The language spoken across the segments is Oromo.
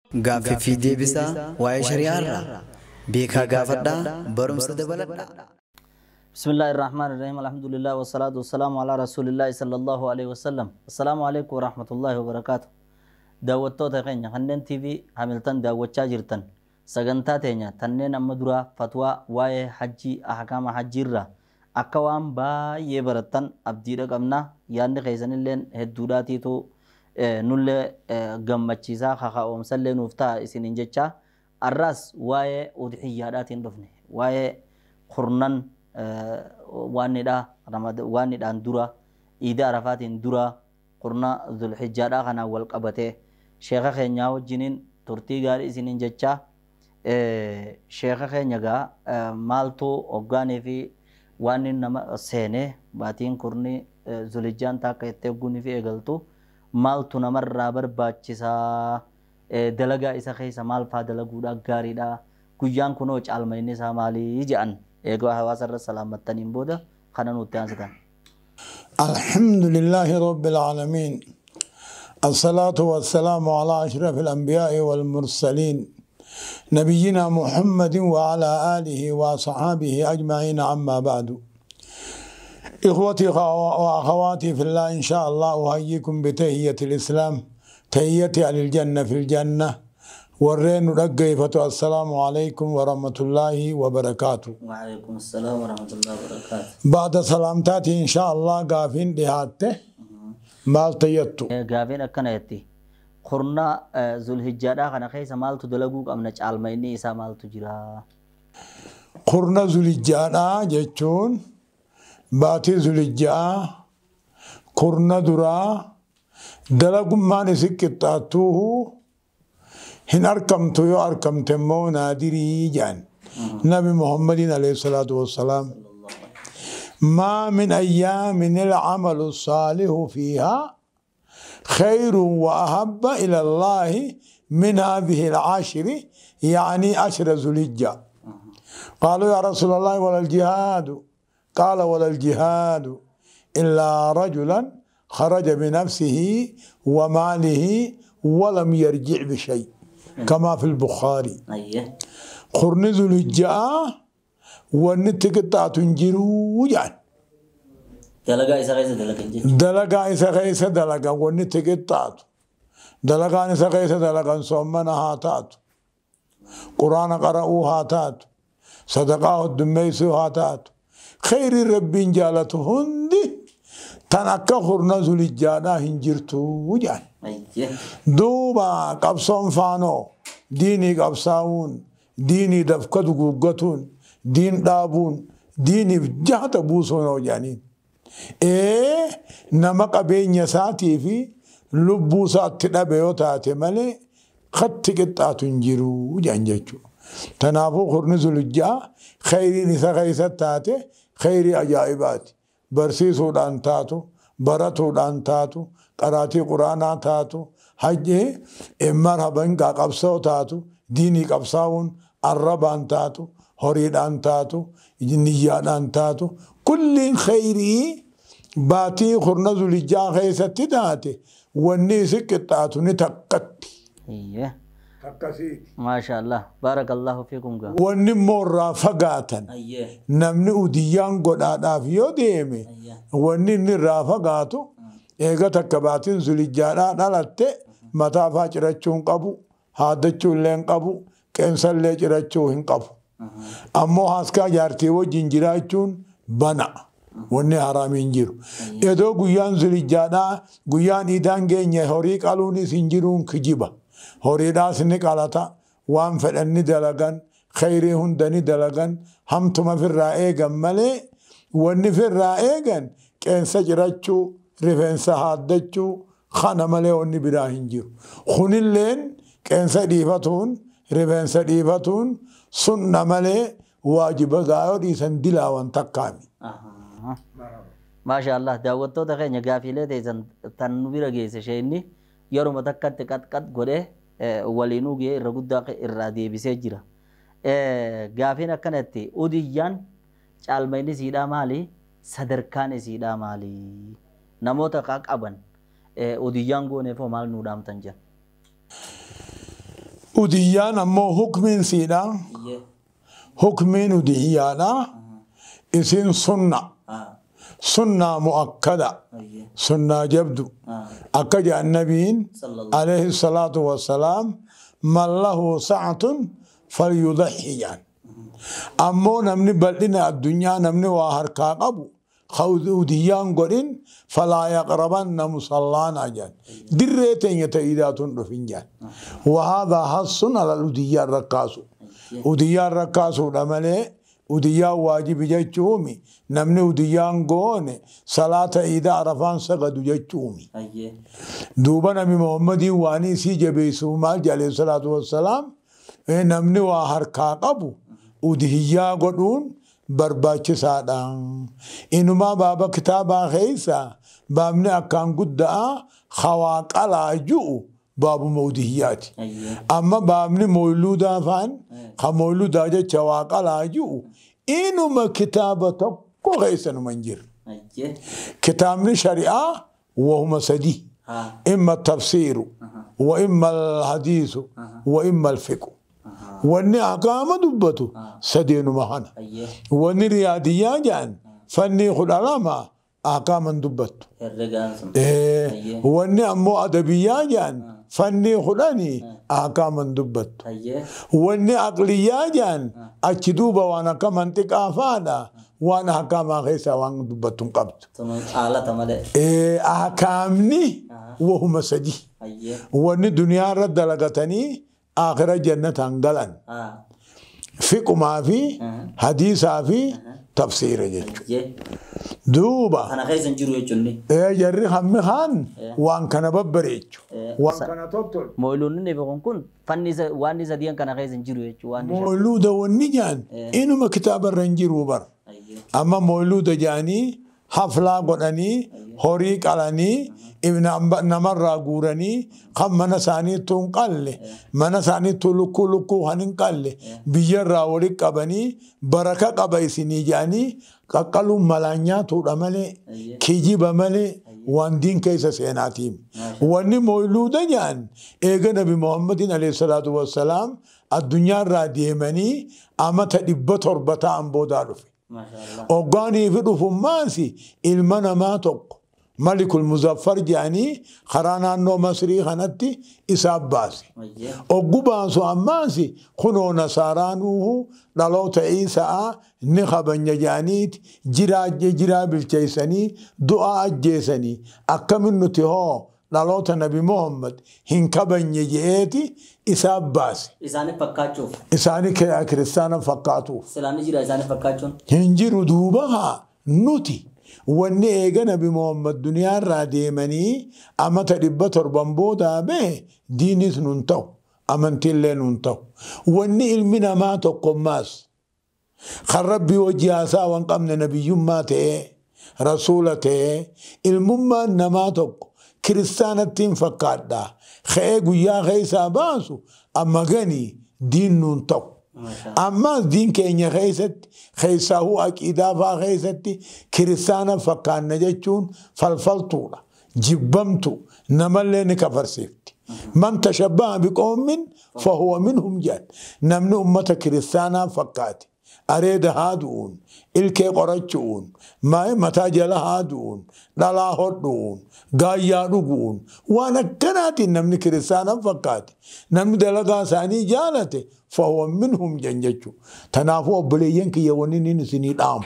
Gaaffii fi deebisaa waa'ee shari'aa irraa beekaa gaafadhaa barumsa dabaladhaa. بسم الله الرحمن الرحيم الحمد لله والصلاة والسلام على رسول الله صلى الله عليه وسلم السلام عليكم ورحمة الله وبركاته. Daawwattoota keenya kanneen TV Hamilton daawwachaa jirtan, sagantaa teenya tanneen amma duraa fatwaa waa'ee hajjii, ahkaama hajjiirraa akka waan baay'ee barattan abdiidha qabna. Yaadni keessanilleen hedduudhaatiitu nullee gammachiisaa kaka'oomsallee nuuf ta'a isiniin jechaa, arraas waa'ee udhiyyaadhaatiin dhufne, waa'ee kurnan waanidha waanidhaan dura, iida arafaatiin dura, kurna zulhijjaadhaa kanaan wal qabatee sheeka keenyaa wajjiniin turtii gaarii isiniin jechaa. Sheeka keenya gaa maaltu hoggaanii fi waan nama seenee baatiin kurni zulhijjaan takka itti eegguunii fi eegaltu maaltu namarraa barbaachisaa, dalagaa isa keessa maal faa dalaguudha gaariidha, guyyaan kunoo caalmayni isaa maalii jedhan eegaa hawaasa irra salaamattaniin booda kana nutti aansitan. الحمد لله رب العالمين، الصلاة والسلام على أشرف الأنبياء والمرسلين، نبينا محمد وعلى آله وصحابه أجمعين، أما بعد. إخوتي وأخواتي في الله، إن شاء الله أحييكم بتحية الإسلام، تحية أهل الجنة في الجنة. Warreen dhaggeeffatu، السلام عليكم ورحمة الله وبركاته. وعليكم السلام ورحمة الله وبركاته. بعد سلامتاتي، إن شاء الله gaafiin dhihaatte maal tayyattu? Gaafiin akkana jetti: kurna zulhijjaadhaa kana keessa maaltu dalaguu qabna, caalmayni isaa maaltu jira? Kurna zulijjaadhaa jechuun baatii zulijjaa kurna duraa dalagummaan isi qixxaattuuhu hin arkamtu, yoo arkamte immoo naadirii jedhan. Nabi Muhammadin عليه الصلاة والسلام: ما من أيام العمل الصالح فيها خير وأحب إلى الله من هذه العشر، يعني عشر ذو الحجة. قالوا: يا رسول الله، ولا الجهاد؟ قال: ولا الجهاد إلا رجلا خرج بنفسه وماله ولم يرجع بشيء، كما في البخاري. Kurni zulhijjaa wanni itti qixxaatu hin jiruu jedhan. Dalagaa isa keessa dalagan jechuudha. Dalagaa isa keessa dalagan wanni itti qixxaatu. Dalagaan isa keessa dalagan soommana haa taatu. Quraana qara'uu haa taatu. Sadaqaa hoddummeessuu haa taatu. Kheyri Rabbiin jaalatu hundi tan akka kurna zulhijjaadhaa hin jirtuu jedhan. Duuba qabsoon faanoo diinii qabsaa'uun, diinii dafka duguuggatuun, diin dhaabuun, diiniif jahata buusuun hoo jedhaniin. Ee, nama qabeenya isaatii fi lubbuu isaatti dhabe yoo taate malee katti qixxaatu hin jiruu jedhan jechuudha. Kanaafuu kurni zulhijjaa kheyriin isa keessa taate kheyrii ajaa'ibaati. Barsiisuudhaan taatu, baratuudhaan taatu, qaraatii quraanaa taatu, hajjii marhaban qabsoo taatu, diinii qabsaa'uun arrabaan taatu, horiidhaan taatu, niyyaadhaan taatu, kulliin kheyrii baatii kurna zulhijjaa keessatti taate wanni isi qixxaatu ni takkatti. Akkasiiti. Maasha Allah. Barakallahu fiikum gaa. Wanni immoo irraa fagaatan namni udiyyaan godhaadhaaf yoo deeme, wanni inni irraa fagaatu eega takka baatiin zulhijjaadhaa dhalatte mataa faa cirachuu hin qabu, haaddachuu illee hin qabu, qeensa illee cirachuu hin qabu. Ammoo haaskaa jaartii wajjin jiraachuun bana. Wanni haraam hin jiru. Edoo guyyaan zulhijjaadhaa, guyyaan iidaan geenye horii qaluunis hin jiruun kijiba. Horiidhaas ni qalata, waan fedhan ni dalagan, kheyrii hunda ni dalagan, hamtuma firraa eegan malee wanni firraa eegan qeensa cirachuu, rifeensa haaddachuu kana malee wanni biraa hin jiru. Kunilleen qeensa dhiifatuun, rifeensa dhiifatuun sunna malee waajiba gaayoo dhiisan dilaawan takkaami. Maasha Allah, daawwattoota keenya, gaafiilee teessan tan nu bira geesse isheenni yeruma takkatti qaxqax godhee waliinuu gahee irra guddaa irraa deebisee jira. Gaafiin akkanatti: udiyyaan caalmayni isiidhaa maali? Sadarkaan isiidhaa maali? Namoota qaban udiyyaan gooneefoo maal nuu dhaamtan jedhan. Udiyyaan ammoo hukmiin siidha. Hukmiin udiyyaadha. Isin sunna. Sunnaa mu'akkada. Sunnaa jabdu. Akka jedhan nabiin alayhi salaatu wassalaam man lahu sa'atun falyudahhi jedhan. Ammoo namni bal'ina addunyaa namni waa harkaa qabu udiyyaan godhin falaa yaqrabanna musallaana jedhan. Dirree teenya ta'iidaatun dhufin jedhan. Wahaadaa hassun alal udiyyaan rakkaasu. Udiyyaan rakkaasuudha malee udiyyaan waajibi jechuumi namni udiyyaan goone salaata iidaa arafaan sagadu jechuumi. Duuba nabi Muhammadiin waan isii jabeessu maal jedhe alayhi salaatu wassalaam namni waa harkaa qabu udiyyaa godhuun barbaachisaadha. Inumaa baaba kitaabaa keessa baabni akkaan guddaa hawaa qalaa ju'u baabuma udiyyaati. Amma baabni moyluudaa faan ka moyluudaa jecha waa qalaa ju'u inuma kitaaba tokko keessa numa hin jiru. Kitaabni shari'aa wahuma sadii. Imma tafsiiru wa imma alhadiisu wa imma alfiqhu. Wanni ahkaama dubbatu sadeenuma kana. Wanni riyaadiyyaa jedhan fannii 12 ahkaaman dubbattu. Wanni ammoo adabiyyaa jedhan fannii 10 ahkaaman dubbattu. Wanni aqliyyaa jedhan achi duuba waan akka manxiqaa faadha waan ahkaamaa keessaa waan dubbattu hin qabdu. Ahkaamni wahuma sadii. Wanni duniyaa irra dalagatanii آخر جنة galan. Fiqumaa fi hadiisaa fi tafsiira jechuudha. Duuba. Kana keessa hin jiru jechuun. Jarri hammi kaan waan kana babbareechu. Waan kana tottolu. Mooluunni kun fanni waan sadiyan kana keessa hin jiru jechuudha. Mooluuda wanni jaan inuma kitaaba irra hin jiru bara. Amma mooluuda jaanii haflaa godhanii horii qalanii namarraa guuranii kan mana isaaniittuu hin qalle mana isaaniittuu lukkuu lukkuu kan hin qalle biyyarraa walitti qabanii baraka qaba isinii jedhanii qaqqaluun malaan nyaatuudha malee kijiba malee waan diin keessa seenaatiin. Wanni mooluuda jedhan eega Nabi Muhammadin alayhi salaatu wassalaam addunyaarraa deemanii amata 700 ta'an boodaa dhufe. Hoggaanii fi dhufummaansi ilma namaa tokko Malikul Muzaffar jedhanii karaa naannoo Masrii kanatti isaaf baase. Oggu baasu ammaansi kunoo Nasaaraanuhu dhaloota Iisaa ni kabanya jedhaniiti jiraa bilcheessanii du'aa ajjeesanii akkamin nuti hoo dhaloota Nabi Muhammad hin kabanye je'eeti isaaf baase. Isaanii fakkaachuuf. Isaanii kiristaana fakkaatuuf. Silaanni jira isaanii fakkaachuun. Hin jiru duuba haa nuti wanni eega Nabi Muhammad duniyaarraa deemanii amata 700 boodaa bahe diinis nun ta'u amantiillee nun ta'u. Wanni ilmi namaa tokkommaas kan Rabbii wajji haasaa waan qabne nabiyyummaa ta'ee rasuula ta'ee ilmummaan namaa tokko kiristaanatti hin fakkaadhaa. Ka'ee guyyaa keessaa baasu amma ganii diin nuun ta'u. Ammas diin keenya keessatti keessaahuu aqiidaa fa'aa keessatti kiristaana fakkaanna jechuun falfaltuudha. Jibbamtu namallee ni kafarsiifti. Man tashabbaha biqoomin fahuwa minhum jedhan. Namni ummata kiristaanaa fakkaate. Areeda haadu'uun, ilkee qorachu'uun, mataa jala haadu'uun, dhalaa hodhu'uun, gaayyaa dhugu'uun waan akkanaatiin namni kiristaana fakkaate. Namni dalagaa isaanii jaalate fahuwa minhum jedhan jechuudha. Kanaafuu obboleeyyan kiyya wanni inni isinii dhaamu.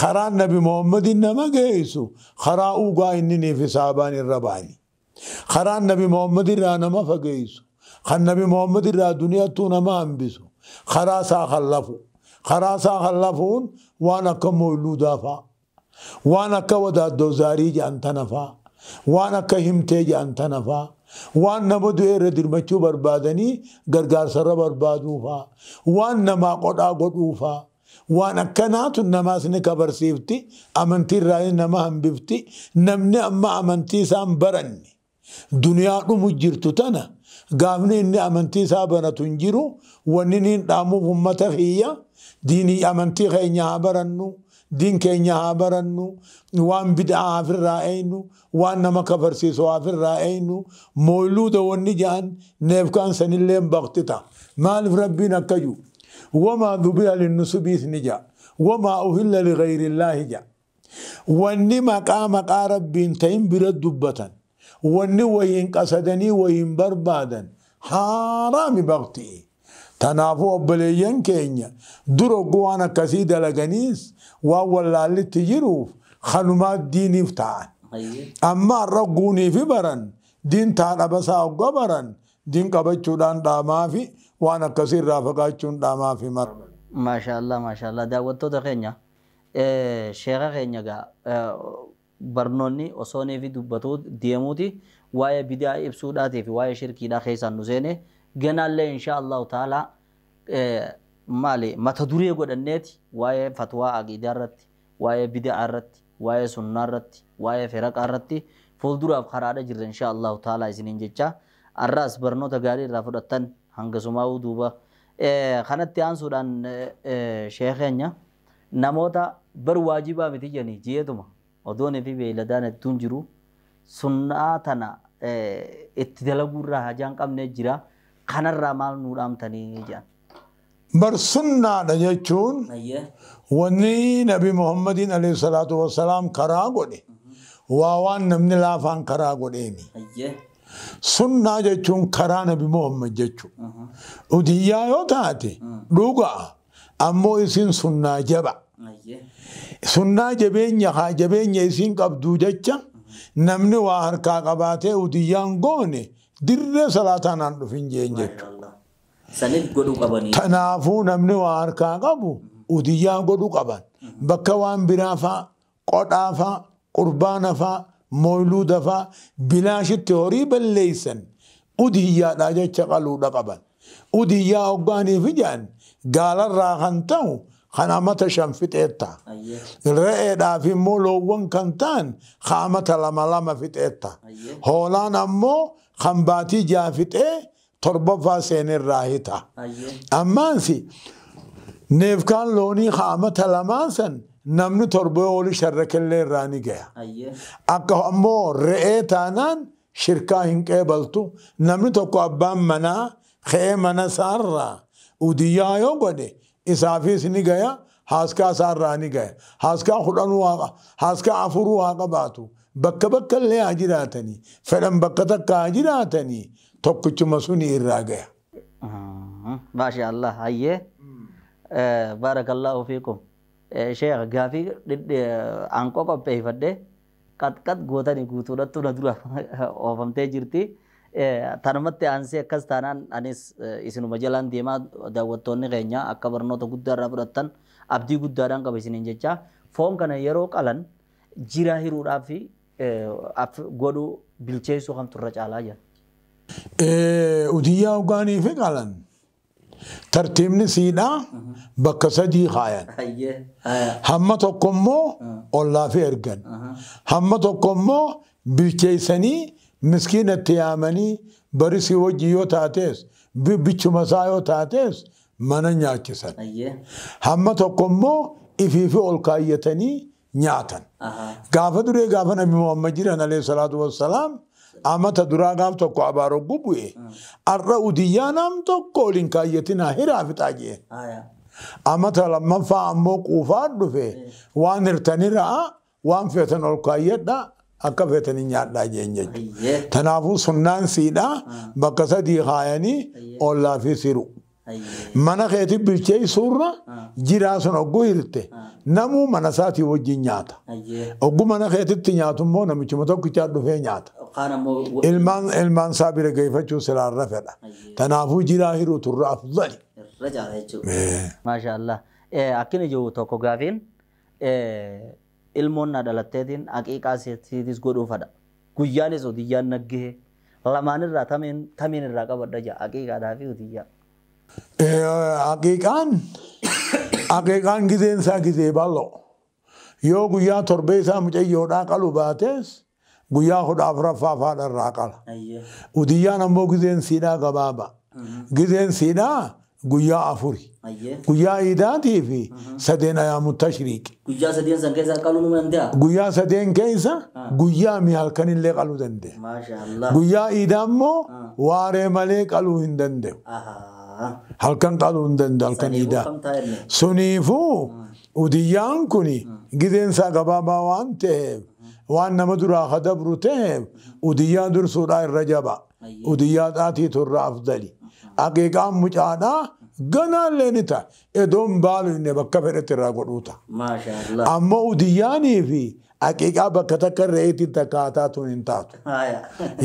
Karaan Nabi Muhammadin nama geessu karaa dhugaa inni fi saabaan irra ba'ani. Karaan Nabi Muhammad irraa nama fageessu. Kan Nabi Muhammad irraa duniyaattuu nama hambisu. Karaa isaa kallafu. Karaa isaa kallafuun waan akka mooluudaa fa'a. Waan akka wadaaddoo zaarii jedhan tana fa'a. Waan akka himtee jedhan tana fa'a. Waan nama du'e irra dirmachuu barbaadanii gargaarsarra barbaaduu fa'a. Waan namaa qodhaa godhuu fa'a. Waan akkanaatu namaas ni kabarsiifti. Amantii irraa nama hambifti. Namni amma amantii isaan baranne duniyaa dhumu jirtu tana gaafni inni amantii isaa banatu hin jiru. Wanni inni dhaamuuf uummata kiyya diinii amantii keenya haa barannu. Diin keenya haa barannu, waan bid'aa haa firraa eenyu, waan nama kafarsiisu haa firraa eenyu, mooluuda wanni ja'an neefkaan sanillee baqtita. Maaliif Rabbiin akka jiru? Wamaa dhubi'a linnusubiis ni ja'a. Wamaa uhilla lighayriillaahi ja'a. Wanni maqaa maqaa Rabbiin ta'in bira dubbatan. Wanni wayiin qasadanii wayiin barbaadan haaraami baqti'i. Kanaafuu obboleeyyan keenya dura waan akkasii dalaganiis waan wallaallitti jiruuf kanumaa diiniif ta'an. Amma har'a guunii fi baran diin taadhabasaa hogga baran diin qabachuudhaan dhaamaa fi waan akkasii irraa fagaachuun dhaamaa fi mara. Maashaallah maashaallah daawwattoota keenya sheeka keenya gaa barnoonni osoonii fi dubbatuu deemuuti waa'ee bidaa ibsuudhaatii fi waa'ee shirkiidhaa keessaan nu seene ganaallee insha Allahu ta'ala maali mata duree godhanneeti waa'ee fatwaa aqiidaa irratti waa'ee bidaa irratti waa'ee sunnaa irratti waa'ee firaqaa irratti fuulduraaf karaadha jirra insha Allahu ta'ala isiniin jecha arraas barnoota gaarii irraa fudhattan hangasumaa'uu duuba kanatti aansuudhaan sheeka keenya namoota bar waajibaa miti jedhanii ji'eetuma odoonii fi beeyladaan hedduun jiru sunnaa tana itti dalaguurraa hajaan qabnee jira kanarraa maal nuu dhaamtanii jedhan. Bar sunnaadha jechuun wanni Nabi Muhammadiin alayhi salaatu wassalaam karaa godhe waa waan namni laafaan karaa godheeni. Sunnaa jechuun karaa Nabi Muhammad jechuudha. Udiyyaa yoo taate dhugaa ammoo isin sunnaa jaba. Sunnaa jabeenya haa jabeenya isin qabduu jecha namni waa harkaa qabaatee udiyyaan goone dirree salaataan aan dhufin jeen jechuudha. Saniif godhuu qabanii. Kanaafuu namni waa harkaa qabu udiyyaa godhuu qaban. Bakka waan biraa faa, qodhaa faa, qurbaana faa, mooluuda faa bilaashitti horii balleessan udiyyaadhaa jecha qaluudha qaban. Udiyyaa hoggaaniif ijaan gaalarraa kan ta'u kan amata 5 fixeetta. Re'eedhaaf immoo loowwan kan ta'an kan amata 2 2 fixeetta. Hoolaan ammoo kan baatii 6 fixee 7ffaa seenirraa hita. Ammaansi neefkaan loonii kan amata 2 san namni 7 oli sharrakellee irraa ni gaya. Akka ammoo re'ee taanaan shirkaa hin qeebaltu namni tokko abbaan manaa ka'ee mana isaarraa udiyyaa yoo godhe isaafis ni gaya haaskaa isaarraa ni gaya. Haaskaa 10 haaskaa 4 haa qabaatu bakka bakka illee haa jiraatanii fedhan bakka takka haa jiraatanii tokkichuma suni irraa gaya. Maasha Allah hayyee baarakallahu fiikum. Sheekh gaafii aanqoo qopheeffadhee qaxqax gootanii guutuudhattu na dura oofamtee jirti. Tanumatti aansee akkas taanaan anis isinuma jalaan deemaa daawwattoonni keenya akka barnoota guddaa irraa fudhattan abdii guddaadhaan qaba isiniin jecha. Foon kana yeroo qalan jiraa hiruudhaa fi godhuu bilcheessuu kamtu irra caalaa jira. Udiyyaa hoggaanii fi qalan tartiibni siidhaa bakka 3 kaayan. Hamma tokko immoo ollaa fi ergan. Hamma tokko immoo bilcheessanii miskiinatti yaamanii barisii wajji yoo taates bichuma isaa yoo taates mana nyaachisan. Hamma tokko immoo ifii fi ol kaayyatanii nyaatan. Gaafa duree gaafa Nabi Muhammad jiran alayhi salaatu wassalaam amata duraa gaaf tokko abaaroo bu'e arra udiyyaa nam tokko ol hin kaayyatinaa hiraa fixaa jeen. Amata lammaffaa ammoo quufaa dhufe waan hirtaniraa waan feetan ol kaayyadhaa akka feetanii nyaadhaa jeen jechuudha. Kanaafuu sunnaan siidhaa bakka 3 kaayanii ollaa fi siru. Mana keetii bilcheessuurra jiraa sun ogguu hirte namuu mana isaatii wajjin nyaata. Ogguu mana keetitti nyaatu immoo namichuma tokkichaa dhufee nyaata. Ilmaan isaa bira geeffachuu silaarra fedha. Kanaafuu jiraa hiruu turre afdali. Maasha Allah. Akkini jiru tokko gaafiin ilmoon na dhalatteetiin aqiiqaa siitis godhuu fadha. Guyyaanis udiyyaan naggahee lamaanirraa tamiin irraa qabadha jaa aqiiqaadhaa fi udiyyaa. Aqiiqaan gizeen isaa gizee bal'oo. Yoo guyyaa 7 isaa mucayyoodhaa qalu baates guyyaa 14ffaa faadha irraa qala. Udiyyaan ammoo gizeen siidhaa gabaabaa. Gizeen siidhaa Guyyaa 4. Guyyaa iidaatii fi 3 ayyaamu tashriiq. Guyyaa 3 san keessa qaluu nu danda'a. Guyyaa 3 keessa guyyaa mi halkanillee qaluu danda'a. Maashaallah. Guyyaa iidaa immoo waaree malee qaluu hin danda'u. Halkan qaluu hin danda'u halkan iidaa. Suniifuu udiyyaan kun gizeensaa gabaabaa waan ta'eef waan nama duraa kadabru ta'eef udiyyaa dursuudhaa irra jaba. Udiyyaa xaatiitu irra afdali. Aqiiqaan mucaadhaa ganaallee ni ta'a. Edoon baalu inni bakka fedhetti irraa godhuu ta'a. Maashaallah. Ammoo udiyyaanii fi aqiiqaa bakka takka re'eetti takkaataa tun hin taatu.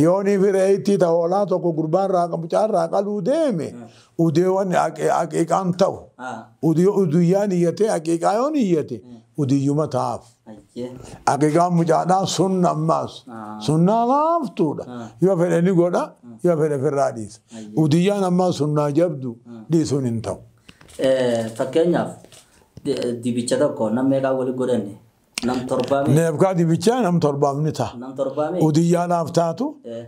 Yoonii fi re'eetti ta hoolaa tokko gurbaan mucaarraa qaluu deeme udeewwan aqiiqaan ta'u. Udiyyaan iyyatee aqiiqaa yoon iyyate udiyyuma ta'aaf. Aqiiqaan mucaadhaa sunna ammaas. Sunnaa laaftuudha. Yoo fedhe ni godha yoo fedhe ofirraa dhiisa. Udiyyaan ammaa sunnaa jabdu dhiisuun hin ta'u. Fakkeenyaaf dibicha tokko nam meeqaa walitti godhanne? Nam torbaame. Neefkaa dibichaa nam torbaaf ni ta'a. Nam torbaame. Udiyyaadhaaf taatu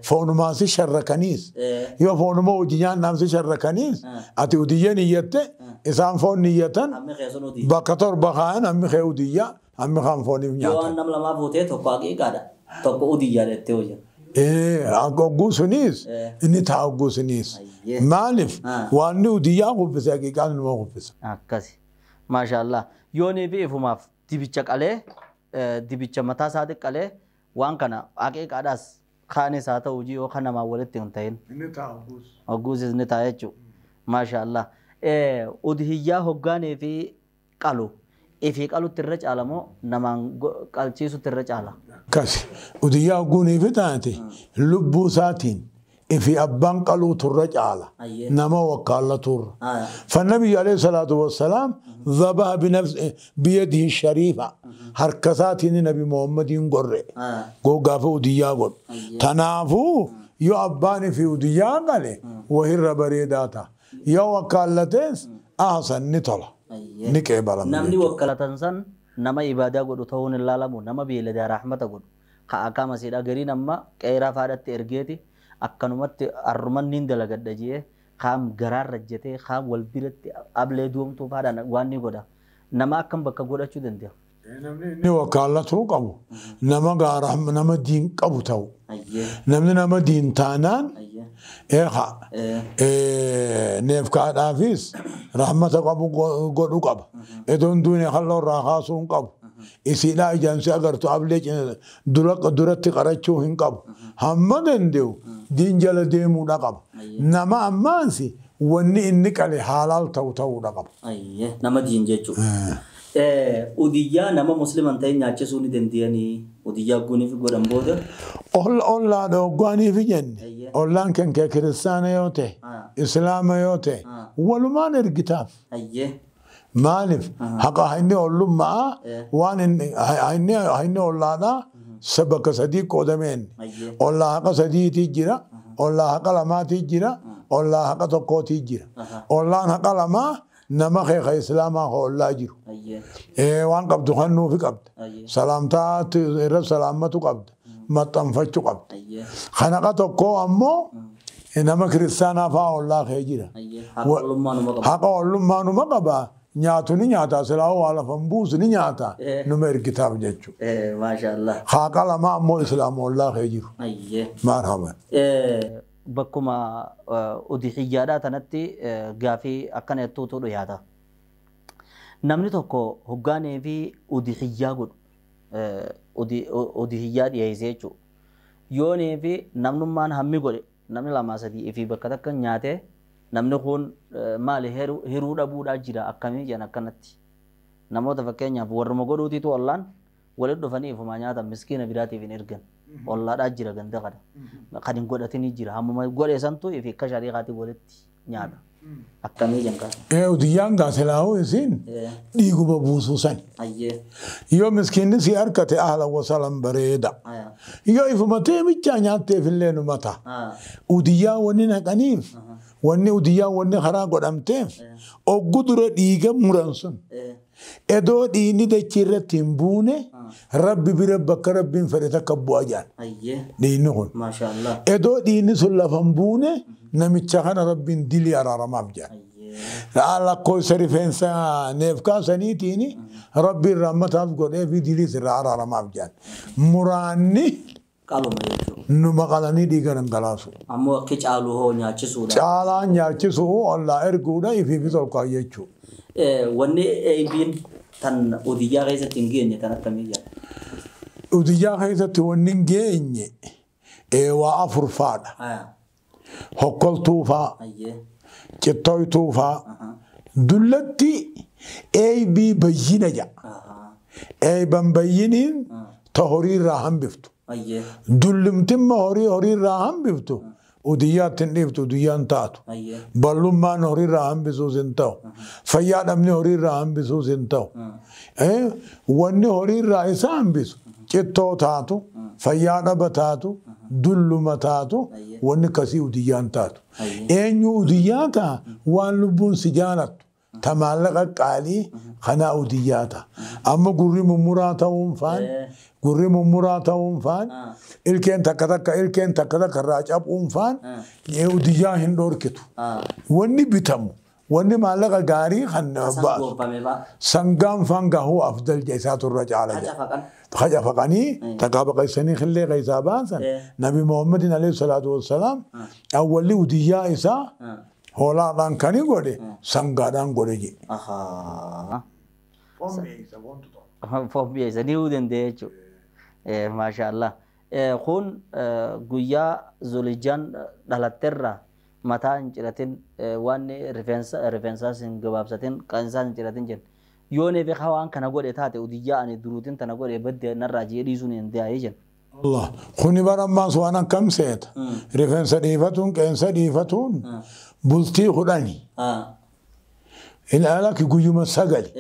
foonumaas sharrakaniis. Yoo foonuma hojii sharrakaniis ati udiyyan iyyatte isaan foon iyyatan bakka 7 kaayan hammi kee udiyyaa hammi kaan fooniif nyaatan. Yoo nam lamaa fuutee tokko aqiiqaadha tokko udiyyaa jettee hojii. Hogguu sunis inni ta'a hogguu sunis. Maaliif waan udiyyaa kuffise aqiiqaan numa kuffisa. Akkasi. Maashaallah. Yoonii fi ifumaaf dibicha qalee dibicha mataa isaatti qalee waan kana aqiiqaadhaas kaanis haa ta'u hojii yookaan namaa walitti hin ta'in. Inni ta'a hogguus. Hogguusis ni ta'a jechuudha. Maashaallah. Udiyyaa hoggaanii fi qalu ifii qalutti irra caala moo namaan qalchiisutti irra caala? Akkasi. Udiyyaa hogguunii fi taate lubbuu isaatiin ifii abbaan qaluutu irra caala. Nama wakkaallatu irra. فالنبي عليه الصلاة والسلام ذبح بنفسه بيده الشريفة. هركسات النبي محمد قرر. قوقا في وديا قل. تنافو يو أباني في وديا قال وهر بريداتا. يو وكالتس أحسن نطلع. نكبر. نمني وكالتنسن نما إبادة قل تهون الله لمو نما بيلدا رحمة قل. خاكام سيدا غري نما كيرا فادت إرجيتي أكنمت أرمان نيندلا قد جيه. Qaam garaa rajjatee qaam wal biratti ablee duumtuu faadhaan waan ni godha. Nama akkam bakka godhachuu danda'a? Namni wakaallatuu qabu nama gaaraa nama diin qabu ta'u. Namni nama diin taanaan eeqa neefkaadhaafis rahmata qabu godhu qaba. Edoon duune halluu irraa kaasuu hin qabu. Isiidhaa ijaansi agartu ablee duratti qarachuu hin qabu. Hamma danda'u diin jala deemuudha qaba. Nama ammaansi wanni inni qale halaal ta'u ta'uudha qaba. Nama diin jechuudha. Udiyyaa nama musliman ta'e nyaachisuu ni danda'anii udiyyaa guuniif godhan booda. Ollaadha hoggaaniif jenne ollaan kan kee kiristaana yoo ta'e islaama yoo ta'e walumaan ergitaaf. Maaliif haqa inni ollummaa waan inni ollaadhaa bakka 3 qoodameen ollaa haqa 3 jira ollaa haqa 2 jira ollaa haqa 1 jira ollaan haqa 2 nama kee islaamaa ollaa jiru waan qabdu kennuufi qabda salaamtaa irra salaammatu qabda maxxanfachuu qabda kan haqa 1 ammoo nama kiristaanaa fa'aa ollaa kee jira haqa ollummaanuma qaba. Nyaatu ni nyaata silaa waa lafan buusu ni nyaata numa ergitaaf jechuudha. Maashaallah. Haqa 2 ammoo islaama ollaa kee jiru. Marhaban. Bakkuma udhiyyaadhaa tanatti gaafii akkana jettuutu dhiyaata. Namni tokko hoggaanii fi udhiyyaa godhu udhiyyaa dhiyeessee jechuudha. Yoonii fi namnummaan hammi godhe namni 2 3 fi bakka takka nyaatee namni kun maali hiruu dhabuudhaa jira akkamii jedhan akkanatti. Namoota fakkeenyaaf warruma godhuutiitu ollaan walitti dhufanii ifumaa nyaatan miskiina biraatiif hin ergan. Ollaadhaa jira ganda kana. Kan hin godhatinii jira. Hammuma godhe santu ifi akka shariikaatiin walitti nyaata. Akkamii jedhan kaasa. Udiyyaan gaasilaa'uu isin dhiiguma buusuu sani. Yoo miskiinni si harkate ahlan wasalan bareeda. Yoo ifuma teemichaa nyaatteef illee numa ta'a. Udiyyaa wanni naqaniif wanni udiyyaa wanni karaa godhamteef oggu dura dhiiga muran sun. Edoo dhiigni dachii irratti hin buune rabbi bira bakka rabbiin fedhe takka bu'a jedhan. Dhiigni kun. Edoo dhiigni sun lafa hin buune namicha kana rabbiin dilii araaramaaf jedhan. Lakkoofsa rifeensa neefkaa saniitiin rabbiin rahmataaf godhee fi diliis irraa araaramaaf jedhan. Muraanni Qaluma jechuudha. Numa qalanii dhiiga dhangalaasu. Ammoo akki caalu hoo nyaachisuudha. Caalaan nyaachisuu ollaa erguudha ifiifis ol kaa'u jechuudha. Wanni eebiin tan odiyyaa keessatti hin geenye tan akkamii jedha? Udiyyaa keessatti wanni hin geenye waa afur faadha. Hokkoltuu faa, cittooytuu faa, dullatti eebii bayyina jedha. Eeban bayyiniin ta horii irraa hambiftu. Dullumtimma horii horii irraa hambiftu udiyyaatti hin dhiiftu udiyyaan taatu. Ballummaan horii irraa hambisuus hin ta'u. Fayyaa dhabni horii irraa hambisuus hin ta'u. Wanni horii irraa isa hambisu cittoo taatu, fayyaa dhaba taatu, dulluma taatu, wanni akkasii udiyyaan taatu. Eenyu udiyyaa ta'a? Waan lubbuun si jaalattu. Ta maallaqa qaalii kanaa udiyyaa ta'a. Amma gurri mummuraa ta'uun faan, gurri mummuraa ta'uun faan, ilkeen takka takka ilkeen takka takka irraa cabuun faan udiyyaa hin dhorkitu. Wanni bitamu, wanni maallaqa gaarii kan baasu. Sangaan faan gahuu afdal isaatu irra caala jedha. Haca faqanii takkaa baqaysanii qillee keessaa baasan Nabi Muhammadin alayhi salaatu wassalaam awwalli udiyyaa isaa hoolaadhaan kan godhe sangaadhaan godhe jedhe. Foon mi'eessa ni danda'e jechuudha. Maashaallah. Kun guyyaa Zulijjaan dhalatterraa mataa hin ciratin, waan rifeensa rifeensaas hin gabaabsatin, qeensaas hin ciratin jenna. Yoo neefi waan kana godhe taate udiyyaa ani duruutiin tana godhe badde narraa jee dhiisuun hin danda'ee jenna. Allah kuni bara ammaas waan akkam seeta. Rifeensa dhiifatuun qeensa dhiifatuun bultii 10. Ilaalaki guyyuma 9.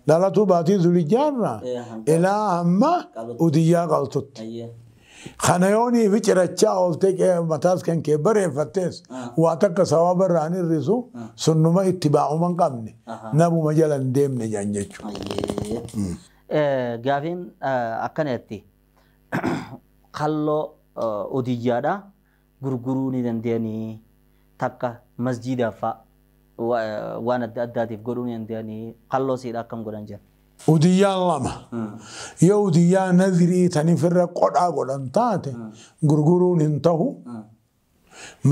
Dhalatuu baatii Zulijjaarraa ilaa hamma udiyyaa qaltutti. Kana yoonii fi cirachaa ooltee mataas kan kee bareeffattees waa takka sababa irraa hin hir'isu sunnuma itti baa'uma hin qabne nabuma jala hin deemne jedhan jechuudha. Gaafiin akkanatti kalloo odiyyaadha gurguruu ni danda'anii takka masjiidaaf fa'a waan adda addaatiif godhuu ni danda'anii kalloo siidha akkam godhan jedhan. Udiyyaan lama. Yoo udiyyaa nazirii taniif irra qodhaa godhan taate gurguruun hin ta'u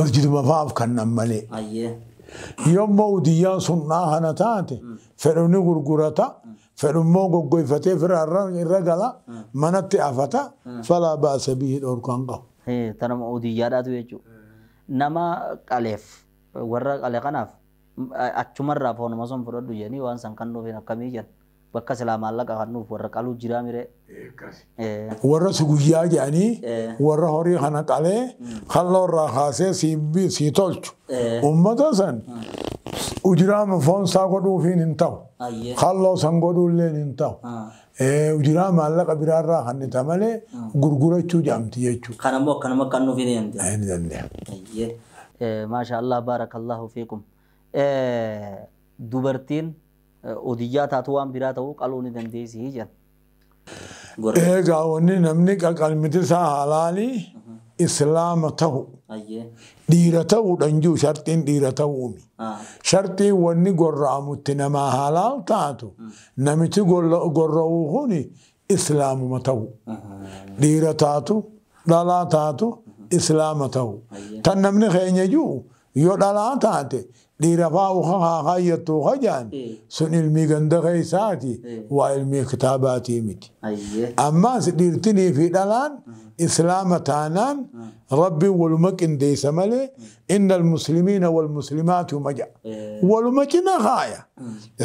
masjiduma fa'aaf kennan malee. Yommuu udiyyaan sunnaa kana taate fedhu ni gurgurata, fedhummoo goggoifatee fira irra gala, manatti afata, falaa baasa bihii dhorkaan qabu. Tanuma udiyyaadhaatu jechuudha. Nama qaleef warra qale kanaaf achumarraa foonuma sun fudhadhu jedhanii waan san kan nuuf akkamii jedhan. Bakka silaa maallaqa kan nuuf warra qaluu jiraa miree. Warra si guyyaa jedhanii warra horii kana qalee kalloo irraa kaasee sii tolchu. Uummata san ujiraa foon isaa godhuufiin hin ta'u. Kalloo san godhuulleen hin ta'u. Ujiraa maallaqa biraarraa kannita malee gurgurachuu jedhamti jechuudha. Kanammoo akkanuma kan nuuf hin danda'a. Hin danda'a. Maasha Allah baarakallahu fiikum. Dubartiin odiyyaa taatu waan biraa ta'uu qaluu ni dandeessi jedhan. Egaa wanni namni qalmiti isaa halaalii islaama ta'u dhiira ta'uudhaan jiru shartiin dhiira ta'uumi. Shartiin wanni gorra'amutti namaa halaal taatu namichi gorra'uu kuni islaamuma ta'u. Dhiira taatu dhalaa taatu islaama ta'u. Tan namni keenya jiru yoo dhalaa taate dhiira fa'aa haa hayyattu hajaan sun ilmii ganda keessaati waa ilmii kitaabaatii miti. Ammaas dhiirtinii fi dhalaan islaama taanaan rabbiin waluma qindeessa malee inna almuslimiina walmuslimaati huma ja'a. Waluma cina kaaya.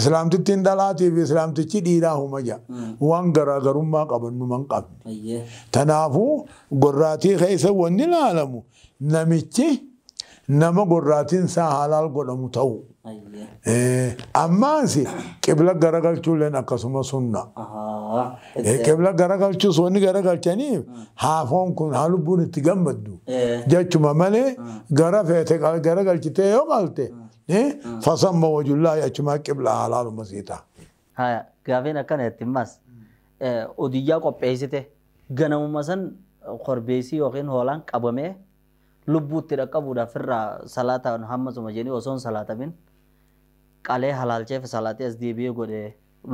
Islaamtittiin dhalaatii fi islaamtichi dhiiraa huma ja'a. Waan garaagarummaa qaban numa hin qabne. Tanaafuu gorraatii keessa wanni ilaalamu namichi nama gorraatiin isaa halaal godhamu ta'u. Ammaas qibla garagalchuulleen akkasuma sunna. Qibla garagalchuus wanni garagalchaniif haafoon kun haa lubbuun itti gammaddu. Jechuma malee gara feete garagalchitee yoo qalte fasamma wajullaahi achumaa qibla halaaluma sii ta'a. Gaafiin akkana jetti ammas odiyyaa qopheessite ganamuma san korbeessii yookiin hoolaan qabamee lubbuutti dhaqqabuudhaaf irraa salaataan hammasuma jedhanii osoo hin salaatamin Qalee halaalcheef salaatee as deebi'ee godhe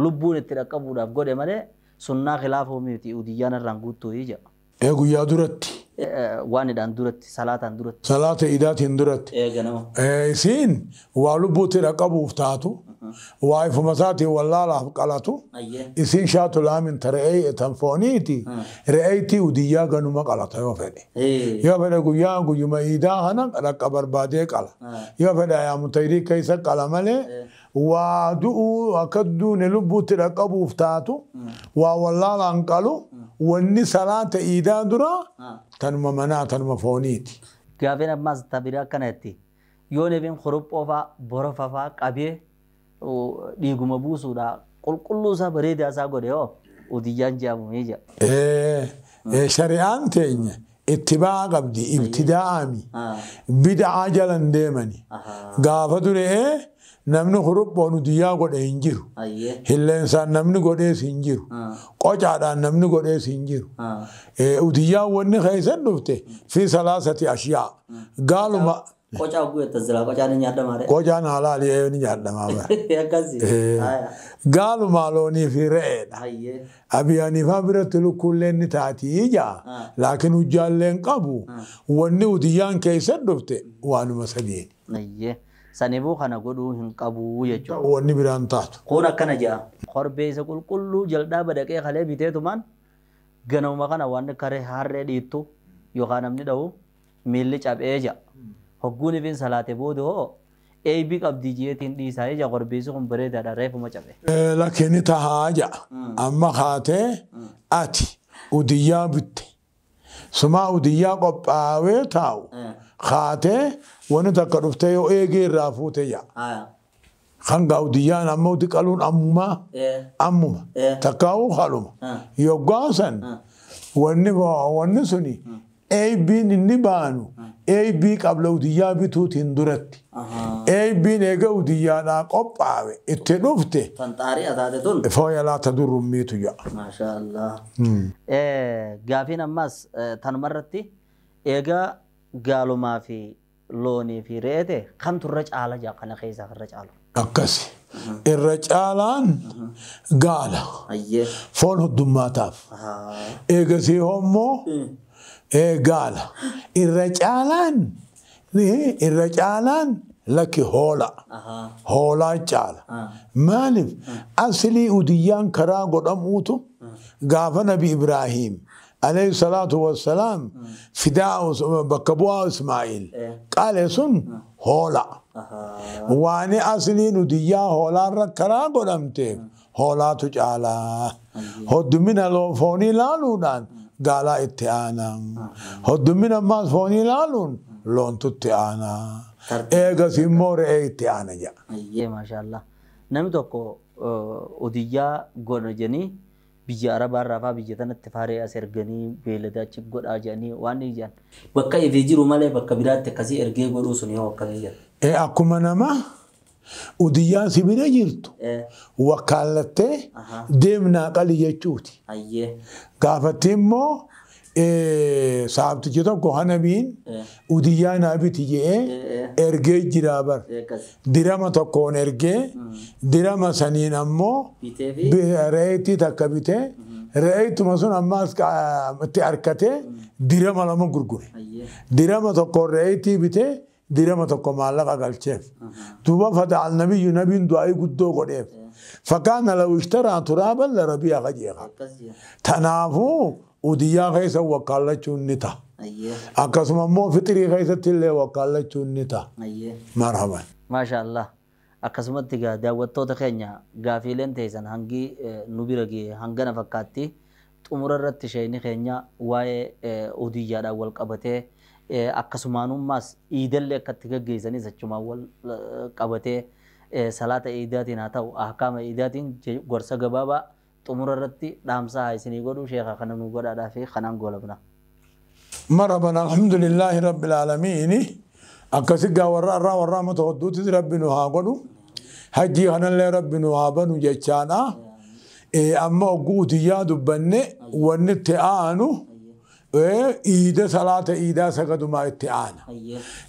lubbuun itti dhaqqabuudhaaf godhe malee sunnaa khilaafuu miti udiyyaan irraan guuttuu jedha. Guyyaa duratti. Waanidhaan duratti salaataan duratti. Salaata iidaatiin duratti. Ganama. Isiin waa lubbuutti dhaqqabuuf taatu waa ifuma isaatiin wallaalaaf qalatu isiin shaatu laamin ta re'ee tan fooniiti re'eetii udiyyaa ganuma qalata yoo fedhe. Yoo fedhe guyyaa guyyuma iidaa kana dhaqqa barbaadee qala. Yoo fedhe ayaamu tayrii keessa qala malee waa du'uu akka duune lubbuutti dhaqqabuuf taatu waa wallaalaan qalu wanni salaata iidaa dura tanuma manaa tanuma fooniiti. Gaafiin ammaas tabiraa akkanatti yoo nebiin kuruphoo fa'aa borofa fa'aa qabee dhiiguma buusuudha qulqulluu isaa bareedaa isaa godhe hoo udiyyaan jedhamu ni jedha. Shari'aan teenya ittibaa qabdi ibtidaa'ami bid'aa jalan deemani gaafa duree namni kuruphoon udiyyaa godhe hin jiru. Hilleensaan namni godhees hin jiru. Qocaadhaan namni godhees hin jiru. Udiyyaan wanni keessan dhufte fi salaasati ashyaa. Gaaluma. Qocaa oguu jetta silaa qocaan ni nyaadhamaa ree. Qocaan halaali ni nyaadhamaa bara. Akkasi. Gaalumaa loonii fi re'eedha. Abii Haniifaa biratti lukkuulleen ni taatii ijaa. Laakiin hujjaallee hin qabu. Wanni udiyyaan keessan dhufte waanuma sadiini. Saniifuu kana godhuu hin qabu jechuudha. Wanni biraan taatu. Kun akkana jedha. Korbeessa qulqulluu jal'aa dhaqee kalee biteetumaan ganama kana waan karee harree dhiittu yookaan namni dha'u miilli cabee jedha. Hogguun ifin salaate booda hoo eebii qabdii ji'eetiin dhiisaa jedha korbeessi kun bareedaadha reefuma cabe. Lakkinni tahaa jedha. Amma kaatee ati udiyyaa bitte. Sumaa udiyyaa qophaawee taa'u. Kaatee wanni takka dhuftee yoo eegee irraa fuute yaa. Kan gaa udiyyaan amma udi qaluun ammumaa ammuma takkaa'uu haluma. Yoggaa san wanni suni eebiin inni baanu eebii qabla udiyyaa bituutiin duratti. Eebiin eega udiyyaadhaa qophaawe itti dhufte. Tanxaarii ataate tun. Fooyalaa ta durrummiitu yaa. Maashaa Allah. Gaafiin ammas tanumarratti eegaa gaalumaa fi loonii fi re'ee kamtu irra caala jaa kana keessaa irra caalu. Akkasi. Irra caalaan gaala. Foon heddummaataaf. Eegasii immoo gaala. Irra caalaan lakki hoola. Hoolaa caala. Maaliif aslii udiyyaan karaa godhamuutu gaafa Nabi Ibraahiim. عليه الصلاة والسلام فداء بكبوا إسماعيل قال سن هولا وأنا أصلي نديا هولا ركرا قدمت هولا تجعلا هد من لو فوني لالونان قال اتعانا هد من ما فوني لالون لون تتعانا إيجا سيمور اتعانا جا. ما شاء الله. نمتوكو وديا قرنجني biyya Arabaa irraa fa'aa biyya tanatti faaree as erganii beeylada achi godhaa jedhanii waan ni jedhan. Bakka ifii jiru malee bakka biraatti akkasii ergee godhuu sun yoo akkamii jedha. Akkuma nama udiyyaan si bira jirtu wakkaallattee deemnaa qali jechuuti. Gaafatti immoo saabtichi tokko hanabiin udiyyaa naa biti jedhee ergee jiraa bar. Dirama tokkoon ergee dirama saniin ammoo re'eetii takka bitee re'eetuma sun ammaas itti harkatee dirama lama gurgure. Dirama tokkoon re'eetii bitee dirama tokko maallaqa galcheef. Duuba fadaal nabiyyu nabiin du'aa'ii guddoo godheef. Fakkaana law ishtaraa turaaban la rabi'a qajeeqa. Tanaafuu udiyyaa keessa wakkaallachuun ni ta'a. Akkasuma immoo fixrii keessatti illee wakkaallachuun ni ta'a. Marhaban. Maasha Allah. Akkasumatti egaa daawwattoota keenya gaafiileen teessan hangi nu bira ga'e hangana fakkaatti xumura irratti isheen keenya waa'ee udiyyaadhaan wal qabatee akkasumaanummaas iidallee akkatti gaggeessanis achumaan wal qabatee salaata iidaatiin haa ta'u ahkaama iidaatiin gorsa gabaabaa xumura irratti dhaamsaa haa isinii godhu sheekha kana nu godhaadhaa fi kanaan goolabna. Marhaban alhamdulillahi rabbil aalamiin. Akkasi gaa warra irraa warra amma to'adduutis rabbi nu haa godhu. Hajjii kanallee rabbi nu haa banu jechaadha. Amma ogguu udiyyaa dubbanne wanni itti aanu Iida salaata iidaa sagadumaa itti aana.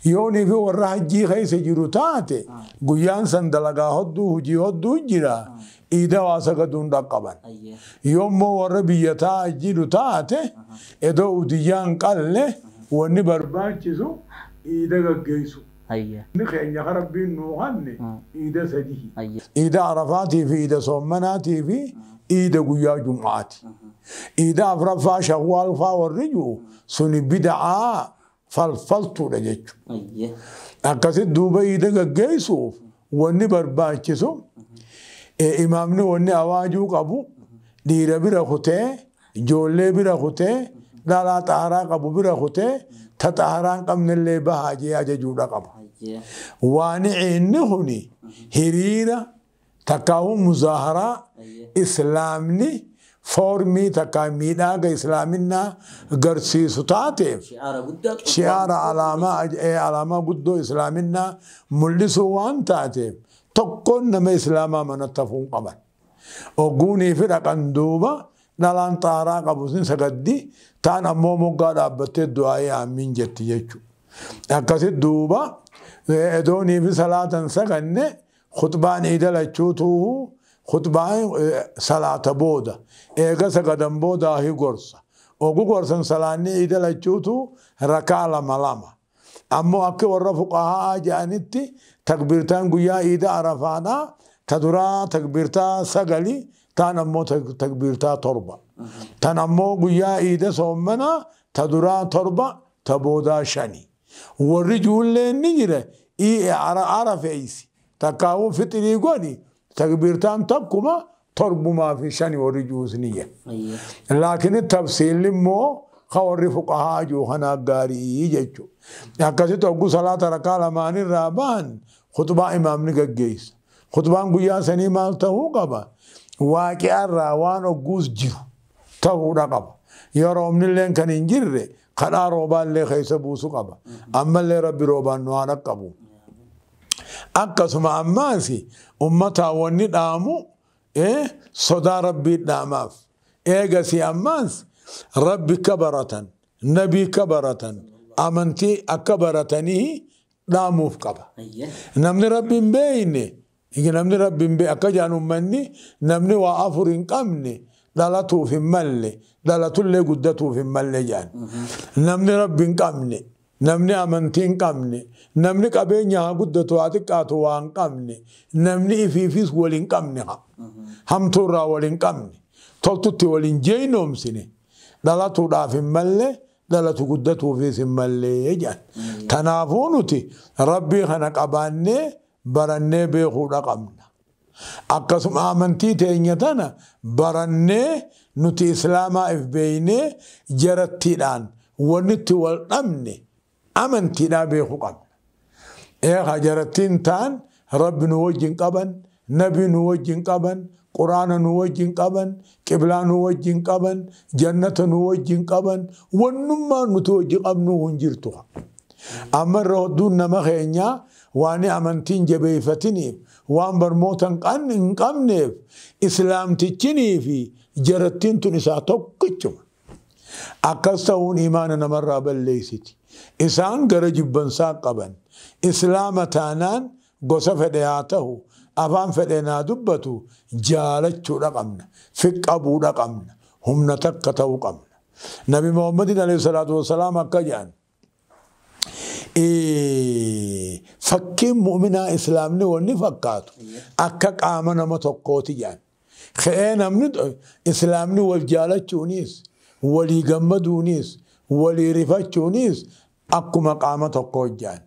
Yoonii fi warra hajjii keessa jiru taate guyyaan san dalagaa hodduu hojii hodduu jira iida waa sagaduun dhaqqaban. Yoommoo warra biyya taa jiru taate edoo udiyyaan qalle wanni barbaachisu iida gaggeessu. Inni keenya ka Rabbiin nuu kanne iida sadihi. Iida Arafaatii fi iida Soommanaatii fi iida guyyaa Jum'aati. Iida afraffaa Shawwaal faa warri jiru suni bida'aa falfaltuudha jechuudha. Akkasitti duuba iida gaggeessuuf wanni barbaachisu imaamni wanni awaajuu qabu dhiira bira kutee ijoollee bira kutee dhalaa xaaraa qabu bira kutee ta xaaraa hin qabnellee bahaa jee ajajuudha qaba. Waan inni kuni hiriira takkaa'uu muzaaharaa islaamni foormii takkaa miidhaga islaaminaa garsiisu taateef shi'aara alaamaa guddoo islaaminaa mul'isuu waan taateef tokkoon nama islaamaa manatti hafuu hin qaban. Ogguunii fi dhaqan duuba dhalaan xaaraa qabu sun sagaddi taan ammoo moggaa dhaabbattee du'aa'ee aamiin jetti jechuudha. Akkasitti duuba edoonii fi salaatan saganne khutbaan iida lachuutuu khutbaan salaata booda eega sagadan booda hi gorsa. Ogu gorsan salaanni iida lachuutu rakaa lama lama. Ammoo akka warra fuqahaa jedhanitti takbiirtaan guyyaa iida arafaadhaa ta duraa takbiirtaa 9 taan ammoo takbiirtaa 7. Tan ammoo guyyaa iida soommanaa ta duraa 7 ta boodaa 5. Warri ijoolleen ni jira arafeessi takkaawuu fixrii godhi takbiirtaan takkuma 7 fi 5 warri juus ni jira. Laakiin tafsiilli immoo ka warri fuqahaa jiru kanaa gaarii jechuudha. Akkasitti ogguu salaata rakaa lamaanirraa bahan khutbaa imaamni gaggeessa. Khutbaan guyyaa sanii maal ta'uu qaba? Waaqi'arraa waan ogguus jiru ta'uudha qaba. Yoo roobnillee kan hin jirre kadhaa roobaallee keessa buusu qaba. Ammallee Rabbi roobaan nu haa dhaqqabu. Akkasuma ammaas uummataa wanni dhaamu sodaa Rabbii dhaamaaf. Eegasii ammaas Rabbi akka baratan, nabii akka baratan, amantii akka baratanii dhaamuuf qaba. Namni Rabbi hin beekne namni Rabbi hin beekne akka jaan uummanni namni waa 4 hin qabne dhalatuuf hin malle dhalatullee guddatuuf hin malle jaan. Namni Rabbi hin qabne namni amantii hin qabne namni qabeenya haa guddatu haa xiqqaatu waa hin qabne namni ifiifis wal hin qabne hamtuurraa wal hin qabne toltutti wal hin jeynoomsine dhalatuudhaaf hin malle dhalatu guddatuufis hin malle jaan. Kanaafuu nuti Rabbii kana qabaannee barannee beekuudha qabna. Akkasuma amantii teenya tana barannee nuti islaamaa if beeynee jarattiidhaan wanni itti wal dhabne amantiidhaa beekuu qabna. Eegaa jarattiin taan Rabbi nu wajjin qaban, nabi nu wajjin qaban, Quraana nu wajjin qaban, qiblaa nu wajjin qaban, jannata nu wajjin qaban, wannummaa nuti wajjin qabnu hin jirtu. Amma irra hodduun nama keenyaa waan amantiin jabeeffatiniif waan barmoota hin qabneef islaamtichinii fi jarattiin tun isaa tokkichuma. Akkas ta'uun imaana namarraa balleessiti. Isaan gara jibbansaa qaban. Islaama taanaan gosa fedhe haa ta'u afaan fedhe naa dubbatu jaalachuudha qabna. Fiqqabuudha qabna. Humna takka ta'uu qabna. Nabi Muhammadin alayhi salaatu wasalaam akka jedhan fakkiin mu'minaa islaamni wanni fakkaatu akka qaama nama tokkooti jedhan. Ka'ee namni islaamni wal jaalachuunis walii gammaduunis walii rifachuunis akkuma qaama tokkoo jedhan.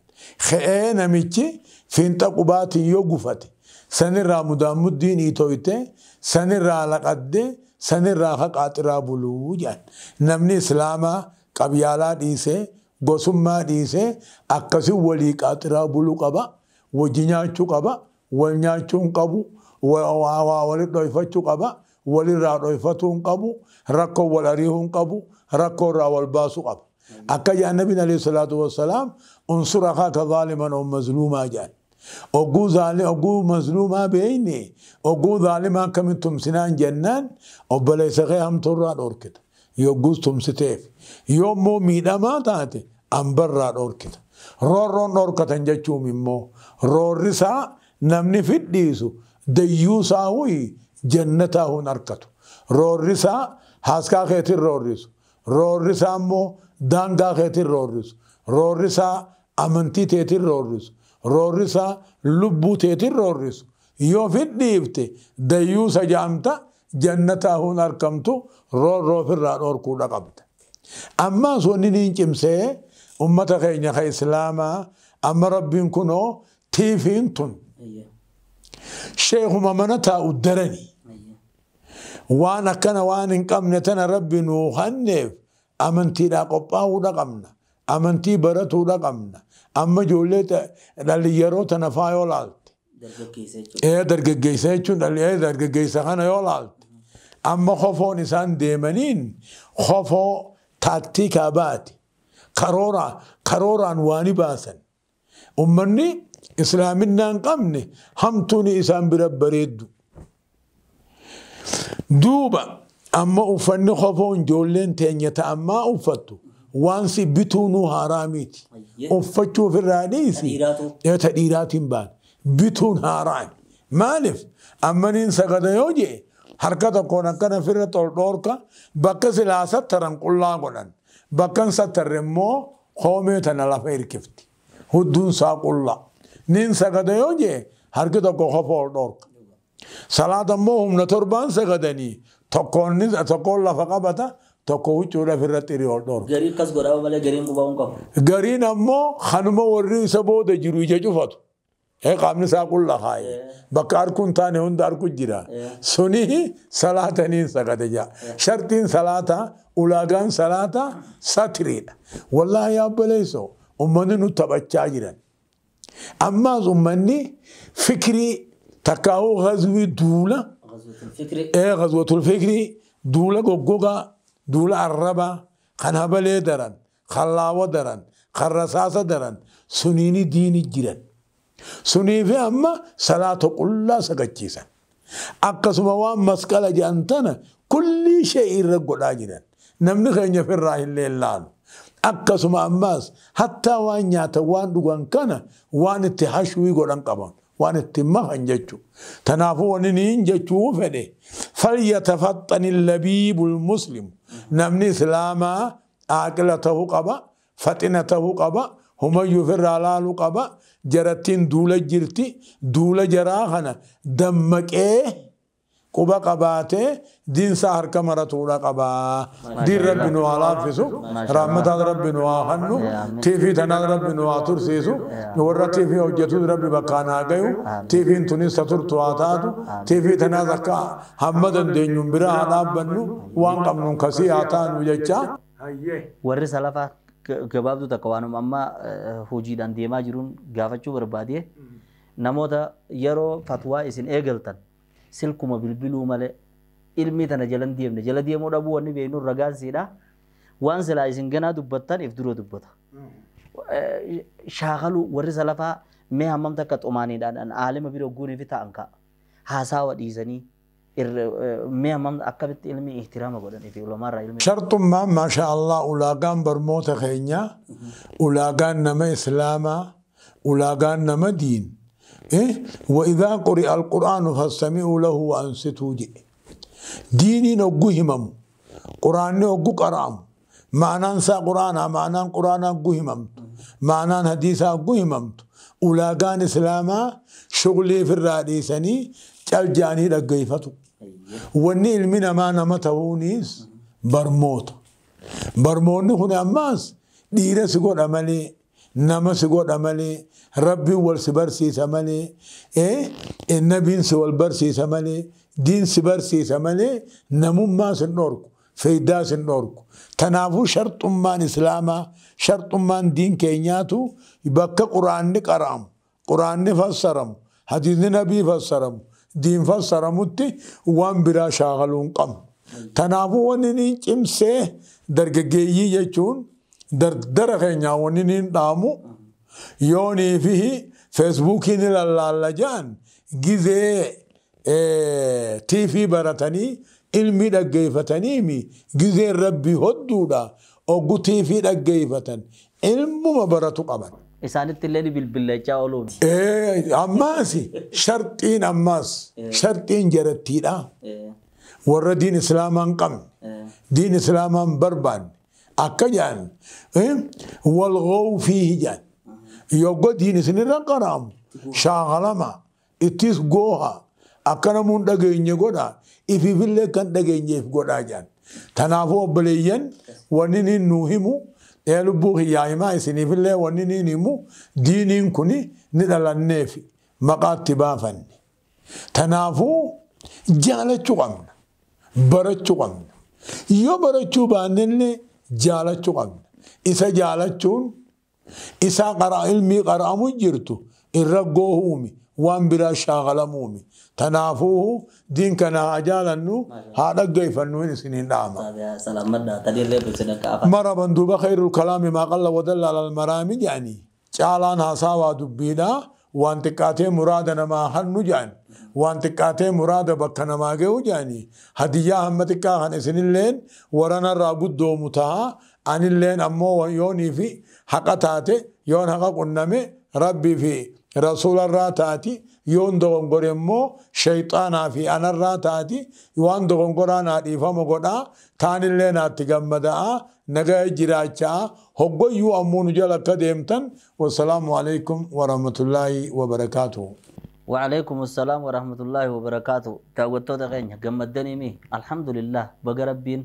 Ka'ee namichi fiinxa qubaatiin yoo gufate sanirraa mudaamuddiin hiitoyte sanirraa laqaddee sanirraa haqaaxiraa buluu jedhan. Namni islaamaa qabyaalaa dhiisee gosummaa dhiisee akkasii walii qaaxiraa buluu qaba, wajji nyaachuu qaba, wal nyaachuu hin qabu, waa walitti dhoyfachuu qaba, walirraa dhoyfatuu hin qabu, rakkoo wal ariihuu hin qabu, rakkoo irraa wal baasuu qaba. Akka jedhan Nabiin alayhi salaatu wassalaam unsur akaaka zaaliman oo mazluumaa jedhan. Ogguu mazluumaa beeyne ogguu zaalimaa akkamitti tumsinaan jennaan obboleessa kee hamtuurraa dhorkita. Yogguus tumsiteef. Yoommoo miidhamaa taate ambarraa dhorkita. Roorroon dhorkatan jechuun immoo roorrisaa namni fidhiisu dayyuusaa huyi jannataa hun harkatu. Roorrisaa haaskaa keetiin roorrisu. Roorrisaa immoo daangaa keetiin roorrisu. Roorrisaa amantii teetiin roorrisu. Roorrisaa lubbuu teetiin roorrisu. Yoo fidhiifte dayyuusa jaamta jannataa hun argamtu roorroo ofirraa dhorkuudha qabda. Ammaas wanni niin cimsee ummata keenya ka islaamaa amma rabbiin kunoo tiifiin tun sheekuma mana taa'u darani. Waan akkana waan hin qabne tana rabbi nuu kenneef amantiidhaa qophaa'uudha qabna. Amantii baratuudha qabna. Amma ijoollee dhalli yeroo tana faa yoo laalte. Dargaggeessa jechuun dargaggeessa kana yoo laalte. Amma kofoon isaan deemaniin kofoo taaktiikaa baate. Karooraan waani baasan. Ummanni islaaminaa hin qabne hamtuun isaan bira bareeddu. Duuba amma uffanni kofoon ijoolleen teenya ta'ammaa uffattu waan si bituunuu haaraamiiti. Uffachuu ofirraa dhiisi. Ta dhiiraatiin baane. Bituun haaraami. Maaliif amma niin sagada yoo jee harka tokkoon akkana ofirra tol dhoorka bakka silaa sattaran qullaa godhan. Bakka hin sattarre immoo koomee tana lafa hirkifti. Hudduun isaa qullaa. Niin sagada yoo jee harki tokko kofa ol dhoorka. Salaata immoo humna torbaan sagadanii tokkoon lafa qabata tokko huccuudha ofirratti ol dhoorka. Garii akkas godhaa malee gariin qubaa hin qabu. Gariin ammoo kanuma warri isa booda jiru ija cufatu. Qaamni isaa qulla kaaye. Bakka harkuun taane hunda harku jira. Suni salaataniin sagade jaa. Shartiin salaataa ulaagaan salaataa satiriidha. Wallaahi yaabboleessoo ummanni nu taphachaa jiran. Ammaas ummanni fikirii takkaa'uu ghazwii duula. Ghazwatul fikirii duula goggogaa duula arrabaa kan habalee daran kan laawa daran kan rasaasa daran suniini diini jiran. Sunii fi amma salaata qullaa sagachiisan. Akkasuma waan masqala jedhan tana kullii shee irra godhaa jiran. Namni keenya ofirraa hin leellaalu. Akkasuma ammaas hattaa waan nyaatan waan dhugan kana waan itti hashwii godhan qaban waan itti makan jechuudha. Kanaafuu wanni niin jechuu fedhe falyatafaxxani labiibul muslim namni islaamaa aaqila ta'uu qaba faxina ta'uu qaba humayyuu ofirraa laaluu qaba jarattiin duula jirti duula jaraa kana dammaqee quba qabaatee diinsaa harka maratuudha qabaa. Diin rabbi nu haa laaffisu, rahmataan rabbi nu haa hannu, tiifii tanaan rabbi nu haa tursiisu, warra tiifii hojjetus rabbi bakkaan haa gayu, tiifiin tunis ta turtu haa taatu, tiifii tanaas akka hamma dandeenyuun bira haa dhaabbannu, waan qabnuun kasii haa taanu jecha. Warri salafaa gabaabduu takka waanuma amma hojiidhaan deemaa jiruun gaafachuu barbaadee namoota yeroo fatwaa isin eegaltan silkuma bilbiluu malee ilmi tana jala hin deemne jala deemuu dhabuu wanni beeknu ragaan siidha waan silaa isin ganaa dubbattan if dura dubbata. Shaakaluu warri salafaa mee hammam takka xumaaniidhaan aalima bira guunii fi ta'an ka'a haasawa dhiisanii mee hammam akkamitti ilmi ihtiraama godhanii fi ulamaarraa ilmi. Sharxummaan maasha Allah ulaagaan barmoota keenyaa ulaagaan nama islaamaa ulaagaan nama diin. وإذا قرئ القرآن فاستمعوا له وأنصتوا جئ. ديني نوجو همم قرآن نوجو قرام معنى سا قرآن معنى قرآن نوجو همم معنى حديث نوجو همم أولاغان إسلاما شغلي في الرئيسني الجاني لقيفتو وني المنا ما نمتهونيس برموت برمون هنا أماس ديرس قول أملي نمس قول أملي ربي والسبرسي سمالي النبي والبرسي سمالي دين سبرسي سمالي نمو ما سنوركو فيدا سنوركو تنافو شرط مان إسلاما شرط مان دين كينياتو يبقى قرآن نقرام قرآن نفسرم حديث نبي فسرم دين فسرمتي وان برا شاغلون قم تنافو ونني كمسه درجيجي يجون در درخ ونني دامو يوني فيه فيسبوكين لالجان جزء تي في برتني Ilmi dhaggeeffataniimi gizeen rabbii hodduudha oggutii fi dhaggeeffatan ilmuma baratu qaban. Isaanitti illee ni bilbillachaa ooluun. Ammaas sharxiin ammaas sharxiin jarattiidha. Warra diin islaamaa hin qabne diin islaamaa hin barbaanne akka jedhan walghow fiihi jedhan yoggo diin isinirra qaraamu shaakalama ittis gooha akka namuun dhageenye godha ifiifillee kan dhageenyeef godhaa jedhan. Tanaafuu obboleeyyan wanni inni nuu himu lubbuu kiyyaa himaa isiniifillee wanni inni himu diiniin kuni ni dhalanneef maqaatti baafanne. Tanaafuu jaalachuu qabna. Barachuu qabna. Yoo barachuu baannellee jaalachuu qabna. Isa jaalachuun isa ilmii qara'amu jirtu irra goohuumi waan biraa shaakalamuumi. Tanaafuu diin kana haa jaalannu haa dhaggeeffannu isiniin dhaama. Maraban duuba khayrul kalaami maa qalla wadalla alal maraami jedhanii caalaan haasaawaa dubbiidhaa waan xiqqaatee muraada namaa hannu jedhan waan xiqqaatee muraada bakka namaa ga'u jedhanii hadiyyaa hamma xiqqaa kan isinilleen waranarraa guddoomu ta'a anilleen ammoo yoonii fi haqa taate yoon haqa qunname rabbii fi rasuularraa taati yoon dogongore immoo shayxaanaa fi anarraa taati waan dogongoraa naa dhiifama godhaa taanillee naatti gammada'a nagaya jiraachaa hoggoyyuu ammoo nu jala akka deemtan wassalaamu alaikum warahmatullaahi wabarakaatuhu. وعليكم السلام ورحمة الله وبركاته. تاوتو خينيا غمدني مي الحمد لله بغربين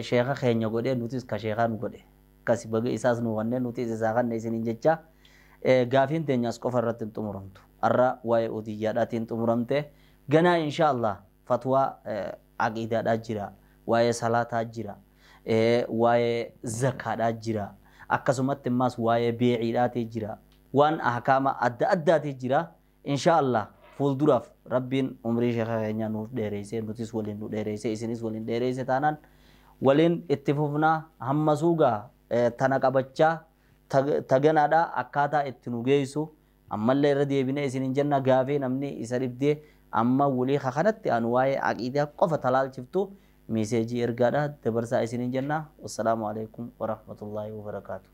شيخ خينيا غودي نوتيس كشيخان غودي كاسي بغ إساس نو ونه نوتيس إساخان نيسين جچا gaafiin teenyaas qofa irratti hin xumuramtu. Har'a waa'ee odiyyaadhaatiin xumuramte. Ganaa inshaallah fatwaa aqiidaadhaa jira, waa'ee salaataa jira, waa'ee zakaadhaa jira, akkasumatti immaas waa'ee beeciidhaatii jira, waan ahkaama adda addaatii jira. Inshaallah fuulduraaf rabbiin umrii sheekha keenyaa nuuf dheereessee nutis waliin nu dheereessee isinis waliin dheereesse taanaan waliin itti fufnaa hamma suugaa tana qabachaa taganaadha akkaataa itti nu geessu ammallee irra deebinee isinin jenna gaafii namni isa dhibdee amma walii kanatti anu waa'ee aqiidaa qofa talaalchiftu miiseejii ergaadha dabarsaa isinin jenna. Wassalaamu alaikum warahmatullaahi wabarakaatu.